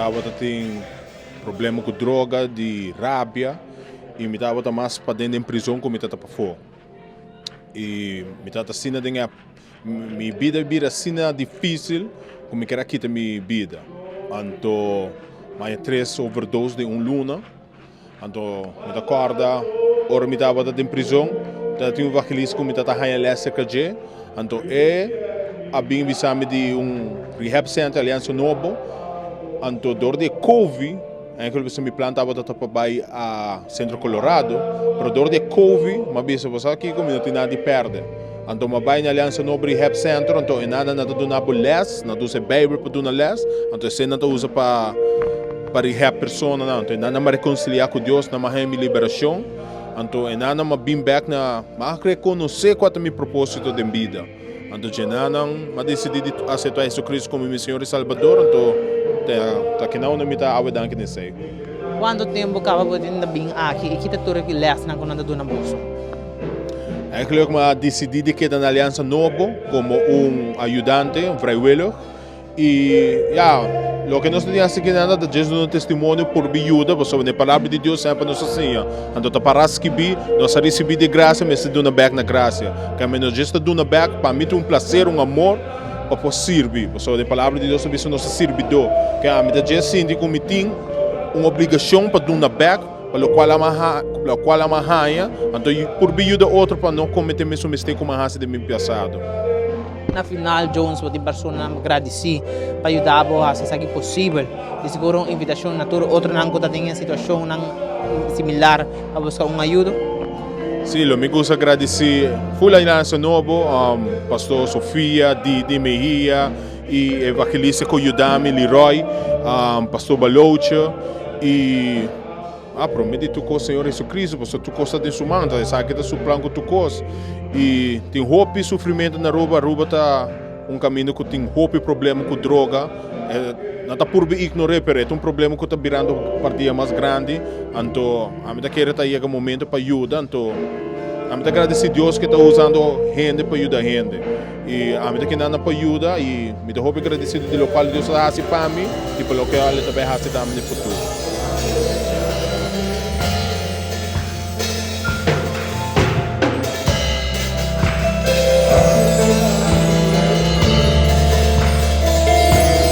tabata tin problema ku droga, di rabia i mi tabata mas paden den prizon ku mi tata pafó. I mi tata asina den e mi bida a bira asina difísil ku mi ker a kita mi bida. Anto mi haña tres overdose den un luna. Anto mi ta kòrda ora mi tabata den prizon, tabatin un evangelista ku mi tabata haña lès serka dje. Anto e a bin bisa mi di un rehab center, Aliansa Nobo. Anto dor di e covid, eigenlijk mi plan tabata ta pa bai a Centro Colorado, pero dor di e covid mi a bisa bo sa kiko, mi no tin nada di pèrdè. Anto mi a bai na Aliansa Nobo Rehab Center, anto e nan nan ta duna bo lès, nan ta usa e Bijbel pa duna lès, anto esei nan ta usa pa pa rehab personanan. Anto e nan nan a rekonsiliá ku Dios, nan a haña mi liberashon, anto e nan nan a bin bèk na, mi a rekonosé kua ta mi propósito den bida. Anto dje nan nan a disidí di aseptá Jesucristo komo mi Señor i Salbador, anto ta kina unda mi ta awe danki na esei. Kuantu tempu kaba bo tin ta bin aki i kita tur e lèsnan ku nan ta duna boso? Eigenlijk mi a disidí di keda na Aliansa Nobo komo un ayudante, un vrijwillig. I ya, loke nos ta tin hasi kinan ta djes duna testimonio por bi yuda, pasobra na e Palabra di Dios semper nos a siña. Anto ta para skibí, nos a risibí di grasia, mester duna bèk na grasia. Kambia nos djes ta duna bèk, pa mi ta un plaser, un amor pa por sirbi, pasobra den Palabra di Dios ta bisa nos ta sirbidó. Ke ami ta djes sinti ku mi tin un obligashon pa duna bèk. Pa lokual a lokual a haña, anto purbi yuda otro pa no kometé mesun mistake ku mi a hasi den mi pasado. Na final Jones bo tin personanan gradisí pa yuda bo hasi esaki posibel. Di sigur un invitashon na tur otronan ku ta den e situashonnan similar pa buska un ayudo. Sí, lo mi gusta gradisí ful Aliansa Nobo, Pastor Sofia, Didi Mejia i evangelista ku yuda mi, Leroy, Pastor Baloche i a prome di tur kos Señor Jesucristo, pasobra tur kos ta den su man, ta esaki ta su plan ku tur kos. I tin hopi sufrimentu na Aruba, Aruba ta un kaminda ku tin hopi problema ku droga, nan ta purba ignor'é pero e ta un problema ku ta birando par dia mas grandi, anto ami ta kere ta yega momento pa yuda, anto ami ta gradisí Dios ku e ta usando hende pa yuda hende. I ami ta keda nan pa yuda i mi ta hopi gradisido di lokual Dios a hasi pa mi i pa loke el ta bai hasi tambe den futuro.